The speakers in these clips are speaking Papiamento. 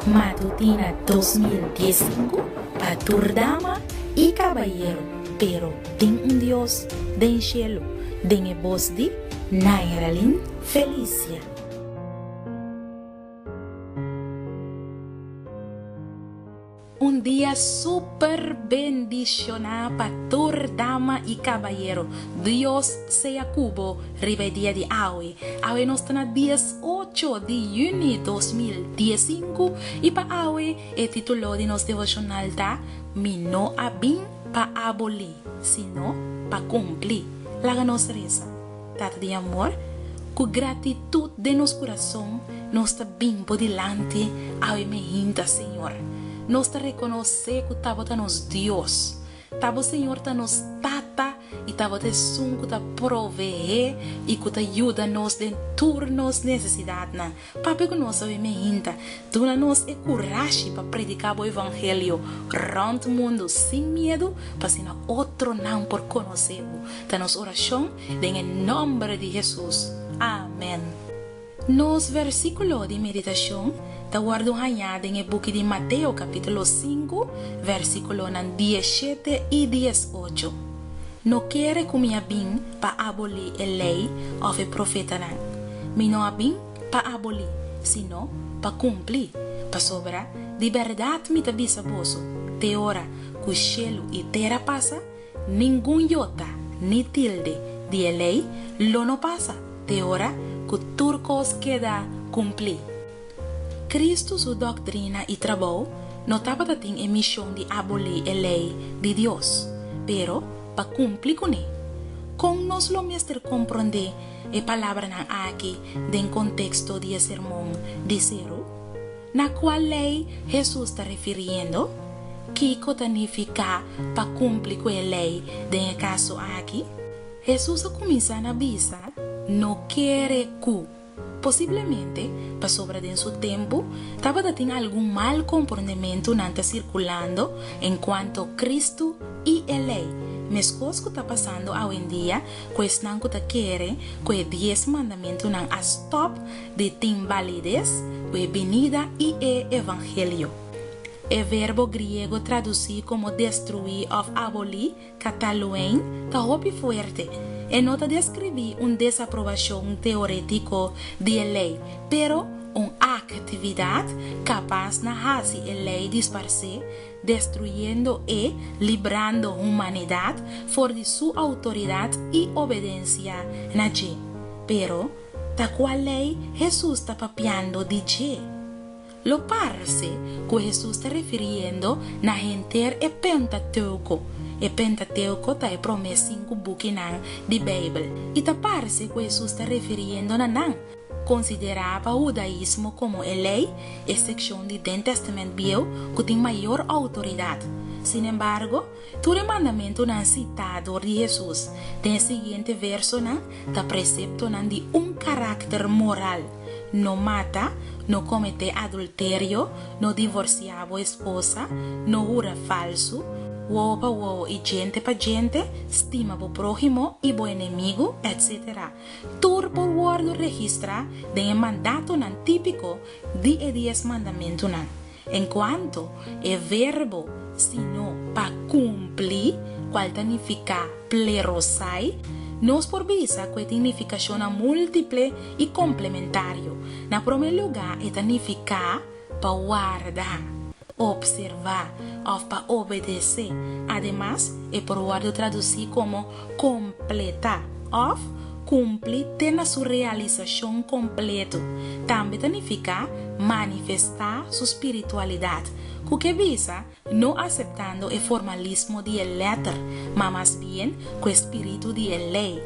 Matutina 2015 pa tur dama y cabayero, pero tin un Dios den cielo, den e bos di Nairalyn Felicia. Un dia super bendiciona pa tur dama y cabayero. Dios sea cu bo riba e dia di awe. Awe nos ta na 18 di juni 2015 y pa awe e titulo di nos devocional ta Mi no a bin pa aboli, sino pa cumpli. Laga nos reza. Tata di amor, cu gratitud den nos curason nos ta bin bo dilanti awe mehinta, Señor. Nos ta reconoce cu ta bo ta nos Dios. Ta bo, Señor, ta nos Tata y ta bo ta esun cu ta provee y cu ta yuda nos den tur nos necesidadnan. Papia ku nos awe meinta, duna nos e kurashi pa prediká bo evangelio rònt mundu sin miedu pa asina otronan por konosé bo. Ta nos orashon den e nòmber di Hesus. Amèn. Nos versíkulo di meditashon ta wòrdu hañá den e buki di Mateo kapítulo sinku, versíkulonan diesshete i diesocho. No kere ku mi a bin pa abolí e Lei òf e Profetanan. Mi no a bin pa abolí, sino pa kumpli. Pasobra, di bèrdat mi ta bisa boso, te ora ku shelu i tera pasa, ningun yota ni tilde di e Lei lo no pasa te ora ku tur kos keda kumplí. Kristu su dòktrina i trabou no tabata tin e mishon di abolí e lei di Dios, pero pa kumpli kuné. Kon nos lo mester komprondé e palabranan aki den konteksto di e Sermon di Seru? Na kua lei Hesus ta refiriendo? Kiko ta nifiká pa kumpli ku e lei den e kaso aki? Hesus a kuminsá na bisa, No kere ku. Posiblemente pasobra den su tempu tabata tin algun mal komprondementunan ta sirkulando enkuanto Kristu i e Lei, meskos ku ta pasando awendia ku esnan ku ta kere ku e Dies Mandamentunan a stòp di tin balides ku e binida i e evangelio. E verbo griego tradusí komo destruí òf abolí Kataluein ta hopi fuerte. E no ta deskribí un desaprobashon teorétiko di e lei, pero un aktividat kapas na hasi e lei disparsé, destruyendo e, librando humanidat for di su outoridat i obedensia na dje. Pero, ta kua lei Hesus ta papiando di dje? Lo parse ku Hesus ta refiriendo na henter e Pentateuko. E Pentateuko ta e promé sinku bukinan di Beibel, i ta parse ku Hesus ta refiriendo na nan. Konsiderá pa hudaismo komo e Lei, e sekshon di den Tèstamènt Bieu ku tin mayor outoridat. Sinembargo, tur e mandamentunan sitá dor di Hesus den e siguiente versonan ta preseptonan di un karakter moral. No mata, no kometé adulterio, no divorsiá bo esposa, no hura falsu, wowo pa wowo i djente pa djente, stima bo próhimo i bo enemigu, etc. Tur por wòrdu registrá den e mandatonan típiko di e Dies Mandamentunan. Enkuanto e verbo sino pa kumpli, kual ta nifiká plerosai, nos por bisa ku e tin nifikashonnan múltiple i komplementario. Na promé lugá e ta nifiká pa warda, opservá òf pa obedesé. Ademas, e por wòrdu tradusí komo kompletá òf kumpli te na su realisashon kompleto. Tambe ta nifiká manifestá su spiritualidat, ku ke bisa no aseptando e formalismo di e lèter, ma mas bien ku e spiritu di e lei.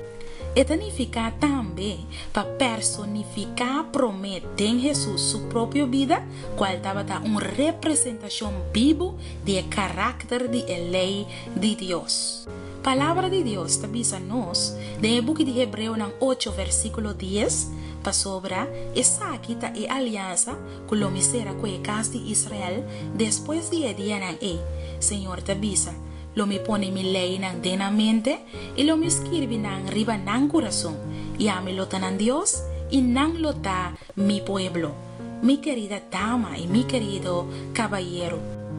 E ta nifiká tambe pa personifiká promé den Hesus su propio bida, kual tabata un representashon bibu di e karakter di e lei di Dios. Palabra di Dios ta bisa nos den e buki di Hebreonan ocho versíkulo dies, Pasobra esaki ta e aliansa ku lo mi sera ku e kas di Israel despues di e dianan ei, Señor ta bisa, Lo mi pone mi leinan den nan mente i lo mi skirbi nan riba nan kurason, i ami lo ta nan Dios i nan lo ta mi pueblo. Mi kerida dama i mi kerido kabayero,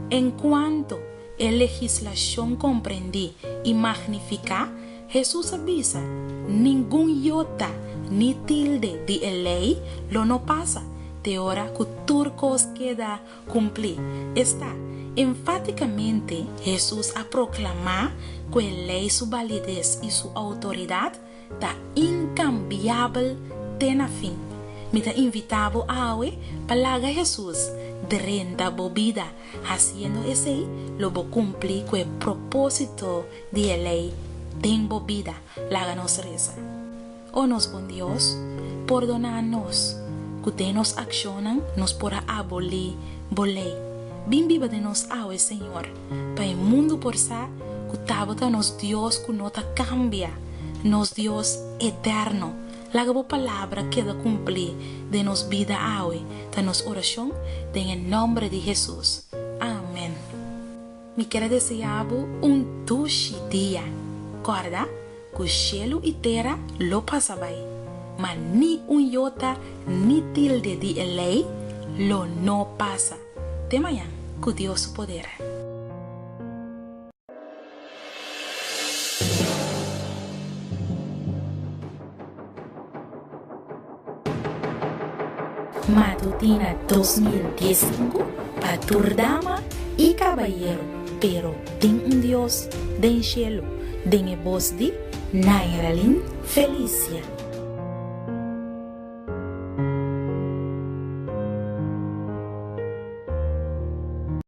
enkuanto e legislashon komprendí i magnifiká, Hesus a bisa, Ningun yota ni tilde di e lei lo no pasa te ora ku tur kos keda kumplí. Esta, enfátikamente Hesus a proklamá ku e lei su balides i su outoridat ta inkambiabel te na fin. Mi ta invitá bo awe pa laga Hesus drenta bo bida. Hasiendo esei, lo bo kumpli ku e propósito di e lei den bo bida. Laga nos resa. O nos bon Dios, pordoná nos ku den nos akshonnan nos por a abolí bo lei. Bin biba den nos awe, Señor, pa e mundu por sa ku ta bo ta nos Dios ku no ta kambia, nos Dios eterno. Laga bo palabra keda kumplí den nos bida awe, ta nos orashon den e nòmber di Hesus. Amen. Mi kier a deseá bo un dushi dia. Kòrda ku shelu i tera lo pasa bai, ma ni un yota ni tilde di e lei lo no pasa. Te mañan, ku Dios su poder. Matutina 2015 pa tur dama y cabayero, pero tin un Dios den cielo, den e bos di Nairalyn Felicia.